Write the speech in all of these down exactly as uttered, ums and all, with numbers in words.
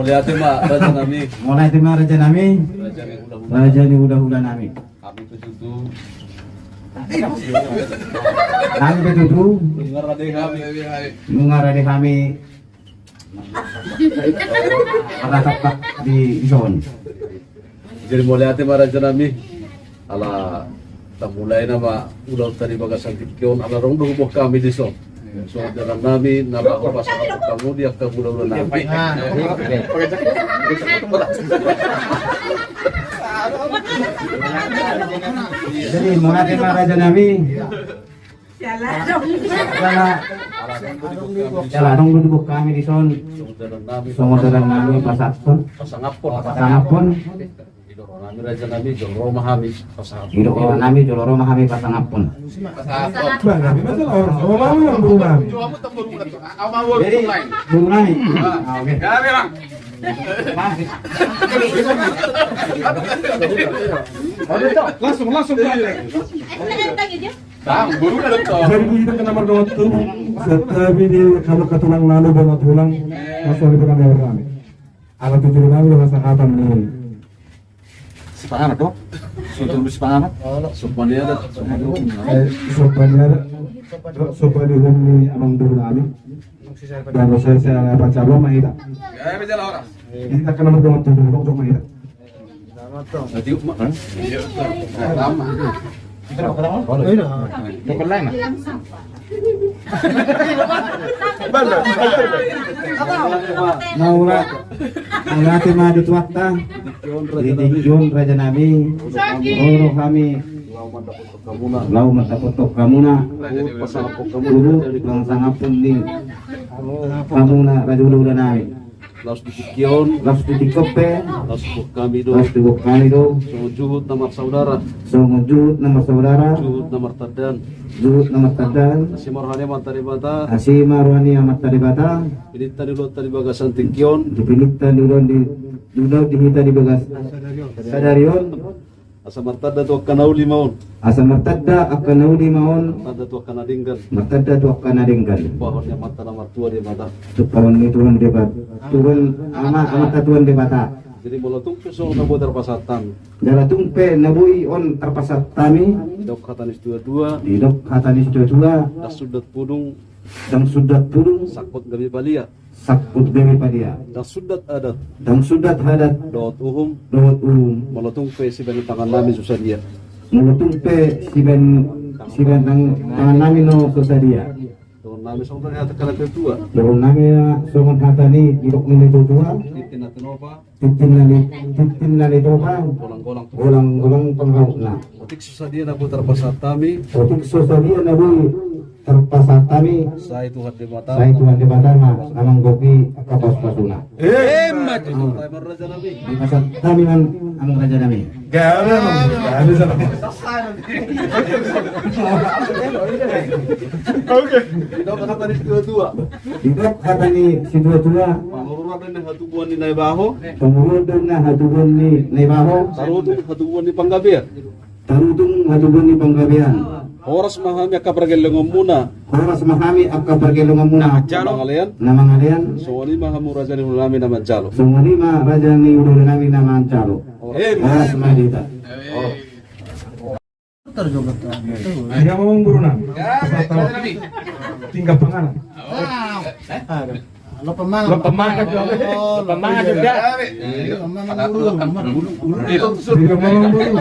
Mauliate ma raja nami. Mauliate ma raja nami. Raja ni hulahula. Raja ni hulahula nami. Hami pe tutu. Hami pe tutu. Nunga rade hami. Nunga rade hami. Marrasap di dison. Jadi mauliate ma raja nami. Ala tamulai nama ulaonta di bagasan tingki on, ala adong do huboan hami dison. Songon dalan nami na laho pasangap hamu di angka hulahula nami. Jadi mauliate ma raja nami. Siala. Siala. Siala adong do huboan hami dison. Songon dalan nami pasahathon. Pasangaphon. Pasangaphon. Di roha nami raja nami, jolo ro ma hami pasahathon. Di roha nami, jolo ro ma hami pasangaphon. Bah, nami ma jolo ro, ro ma hami, boru nami. Jadi boru nami. Ah, oke. Langsung, langsung. Jadi di hita angka na mardongan tubu, santabi di hamu angka tulang nami, bona tulang, masuk di pengambilan kami. Ala tujuan nami adalah sahatan ni. Sipanganon do? Sudah dulu sipanganon. Sopan ni adat, sopan ni uhum. Eh, sopan ni adat. Sopan ni uhum ni amangboru nami. Dan saya, saya pacabuan ma hita. Di hita angka na mardongan tubu, jongkok ma hita. Mauliate ma di Tuhanta. Di tingki on raja nami. Ro do hami. Laho mandapothon hamuna. Huhut pasangaphon hamuna. Huhut pasangaphon ni hamuna raja ni hulahula nami. Laos di tingki on. Laos di tingki on pe. Laos huboan hami do. Laos huboan hami do. Songon juhut na marsaudara. Songon juhut na marsaudara. Juhut na martandaan. Juhut na martandaan. Asi ma roha ni Amanta Debata. Asi ma roha ni Amanta Debata. Pinillit ni ulaonta di bagasan tingki on. Di pinillit ni ulaon di, di ulaon di hita di bagas sadari on. Asa martanda tu angka na uli ma on. Asa martanda angka na uli ma on. Martanda tu angka na denggan. Martanda tu angka na denggan. Tumpahon ni Amanta na martua Debata. Tumpahon ni Tuhan Debata. Tuhan Ama, Amanta Tuhan Debata. Jadi molo tung pe songon na boi tarpasahat hami. Jala tung pe na boi on tarpasahat hami. Didok hata ni situatua. Didok hata ni situatua. Ndang sundat pudung. Ndang sundat pudung. Sangkut gabe palia. Sangkut gabe palia. Ndang sundat adat. Ndang sundat adat. Dohot uhum. Dohot uhum. Molo tung pe sibaen tangan nami so sadia. Molo tung pe sibaen, sibaen tang-, tangan nami na so sadia. Dohonon nami songon hata ni natuatua. Dohonon nami songon hata ni didok ni natuatua. Tintin na tinopa. Tintin na ni, tintin na tinopa. Golang-golang. Golang-golang pangarahutna. Otik so sadia na boi tarpasahat hami. Otik so sadia na boi tarpasahat hami. Sai Tuhan Debata. Sai Tuhan Debata ma na manggohi angka pasu-pasuna. Emma tutu. Dipasahat hami ma amang raja nami. Gabe, gabe. Oke. Didok hata ni situatua. Didok hata ni situatua. Parhorasan ni hatubuan ni Naibaho. Parhorasan ni hatubuan ni Naibaho. Tarutung hatubuan ni Panggabean. Tarutung hatubuan ni Panggabean. Horas ma hami angka pargellengonmuna. Horas ma hami angka pargellengonmuna. Na mangalean. Na mangalean. Songon i ma hamu raja ni hulahula nami na manjalo. Songon i ma raja ni hulahula nami na manjalo. Horas ma di hita. Tinggal ngomong boru nami. Tinggal panganon. Loas panganon. Loas panganon. Loas panganon. Jadi ngomong boru.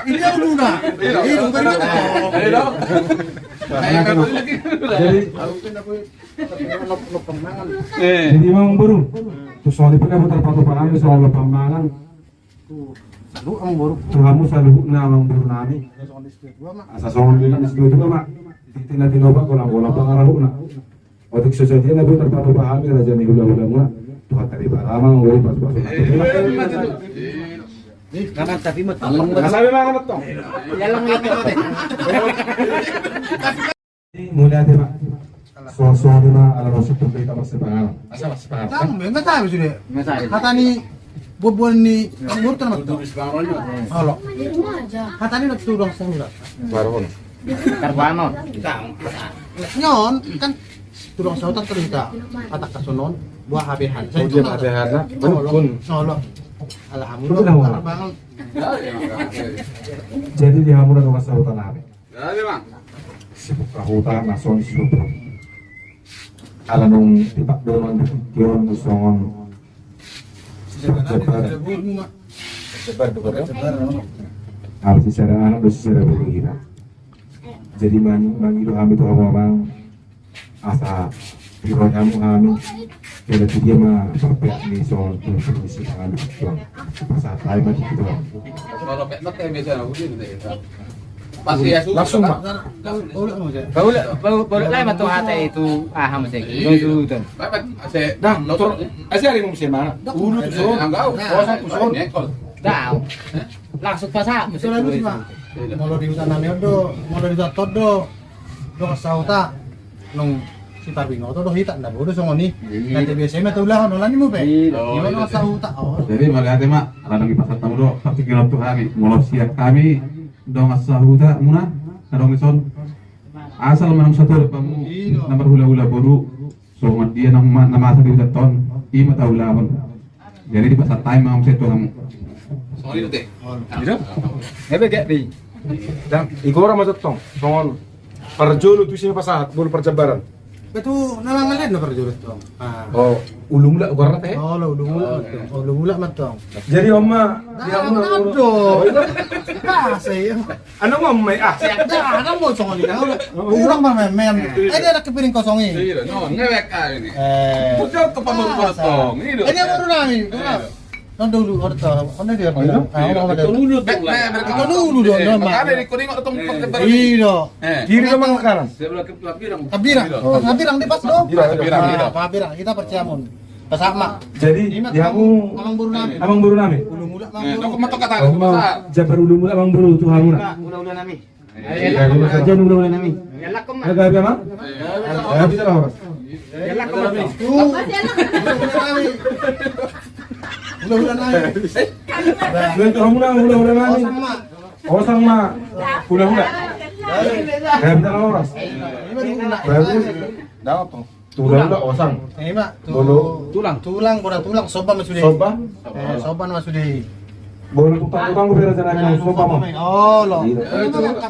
Ini uluna. Ini bukan itu. Jadi, jadi ngomong boru. Tu songon i pe na boi tarpatupa hami songon loas panganon. Tu hamu saluhutna amang boru nami. Asa songon nidok ni situatua ma. Tintin na tinopa, golang-golang pangarahutna. Otik so sadia na boi tarpatupa hami raja ni hulahula muna. Tuhanta Debata ma manggohi pasu-pasuna. Kanan tapi ma. Kanan tapi ma, kanan tong. Mauliate ma. Songon i ma ala ro situtu hita marsipanganon. Asa marsipanganon. Tang, enggak tahu sudah. Hata ni bobuan ni murta na matu. Halo. Hata ni na tudang sangula. Baru on. Karbanon. Nyon kan Tulang sahuta terus hita. Atak kasonon, buah habehan. Oh, dia habehan, nah. Olo. Olo. Alhamdulillah. Jadi di hamu na dongan sahuta nami. Sibuk sahuta, na songon sibuk. Ala nung tipak dongan di tingki on songon. Sebar. Sebar. Ala sisada anak do sisada boru hita. Jadi mang, mangido hami tu hamu amang. Asa di roha hamu hami. Jadi dia ma parpeak ni songon tu misi kami tuang. Pasahat hami ma di tuang. Langsung ma. Baru, baru, baru lah ma tu hata itu, ah, hamu segi. Itu, itu. Dah, motor. Asa ari muse ma. Ulu tu son. Kosong tu son. Dah. Langsung pasahat muse. Molo di huta nami on do, molo di huta on do. Dongan sahuta. Nung sitarbinoto do hita, nda boi do songon i. Nanti biasa ma taulahon, holan i muse. Ima dongan sahuta. Jadi mauliate ma, ala nunga dipasahat hamu do partingkian on tu hami. Molo sian hami dongan sahuta muna, na adong dison. Asal manang satu hamu na marhulahula boru. Songon dia na masa di huta on, ima taulahon. Jadi dipasahat hami ma muse tu hamu. Songon i do te. Ebe gek di. Dang, igora ma tong. Songon parjolo tu isi pasahat, bolu parjambaran. Betu na mangalet na parjolo tong. Oh, Ulu Mulak goarna te? Oh, Ulu Mulak ma tong. Jadi on ma. Dah, ado. Kasih. Anak mau main ah. Dah, anak mau songon i. Ulang ma main. Eh, dia ada kepiring kosong i. Iya, no, ngewek ah ini. Eh. Betul ke pemur potong ini. Ini baru nami. Nang dulu orta. Mana dia? Dulu dong. Dulu dong. Ada di kuning atau tempat baru. Iya. Kiri ke mana kanan? Sebelah ke Tabirang. Tabirang. Tabirang di pas dong. Tabirang. Tabirang kita percaya mun. Pas sama. Jadi di hamu amang boru nami. Amang boru nami. Ulu Mulak amang boru. Jabar Ulu Mulak amang boru tu hamu na. Ulu Mulak nami. Ulu Mulak nami. Ada gabe amang? Gabe jala horas. Ulu Mulak nami. Ulu Mulak nami. Osang ma. Ulu Mulak. Gabe jala horas. Bagus. Dapat dong. Tulang do osang. Ima tu tulang. Tulang, boru tulang, somba ma sude. Somba? Eh, somba ma sude. Boru tukang tukang bera jana nang somba ma. Oh, lo.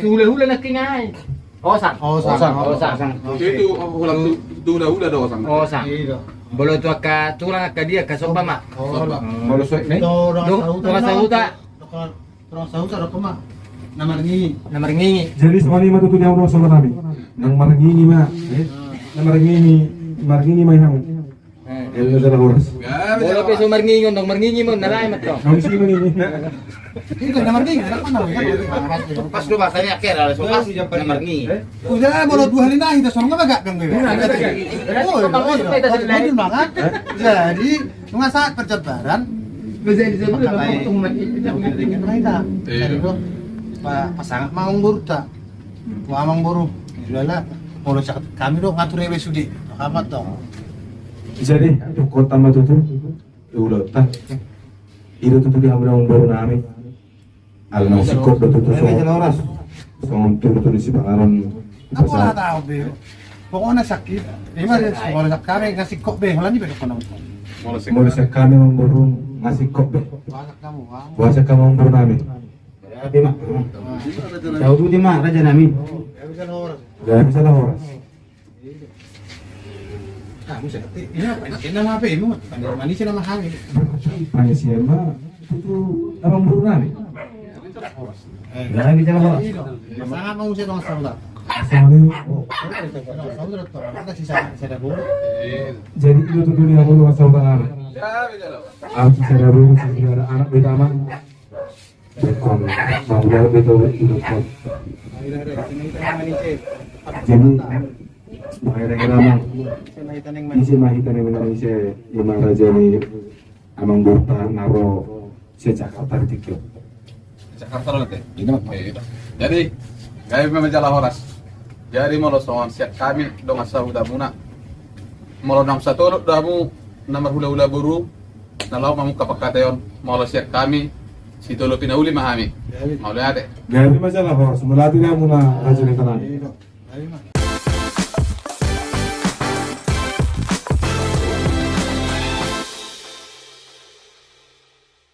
Hula-hula na kingai. Osang. Osang. Osang. Itu hula-hula do osang. Osang. Bolo tu angka tulang angka dia angka somba ma. Somba. Bolo suek ne. Dongan sahuta. Dongan sahuta do ma. Na marngingi. Na marngingi. Jadi songon i ma tutu di hamu dongan sahuta nami. Nang marngingi ma. Na marngingi, marngingi ma i hamu. Gabe jala horas. Bolo pe so marngingi on, nang marngingi ma on, na lae ma tong. Nang isi marngingi. Itu na marngingi. Pas do bahasanya akhir, pas na marngingi. Udah, molo dua hari na hita songon bagak dong. Oh, iya. Jadi nunga saat perjambaran. Pasangat ma amang boru ta. Wah amang boru. Sudahlah. Molo sian hami do ngatur ebe sude. Amat dong. Jadi tu kota ma tutu. Ulaonta. Ido tutu di hamu amang boru nami. Ala na singkop do tutu songon. Songon tutu di sipanganon. Pokokna sakit. Ima songon sakit nunga singkop be holan i be. Molo sian hami amang boru nunga singkop be. Boasa hamu amang boru nami. Gabe ma. Saut uti ma raja nami. Gabe jala horas. Pangidoan ma tutu amang boru nami. Gabe jala horas. Jadi ido tutu di hamu dongan sahuta nami. Au sisada boru sisada anak do hita amang. Jadi mangira amang. Ise ma hita na manang ise ima raja ni amang boru ta na ro sian Jakarta di tingki on. Jakarta do te. Jadi gabe ma jala horas. Jadi molo songon sian hami dongan sahuta muna. Molo naung satolop do hamu na marhulahula boru. Na laho mamungka pangkataion molo sian hami sitolopi na uli ma hami. Mauliate. Gabe ma jala horas. Mauliate di hamu na raja ni tanami.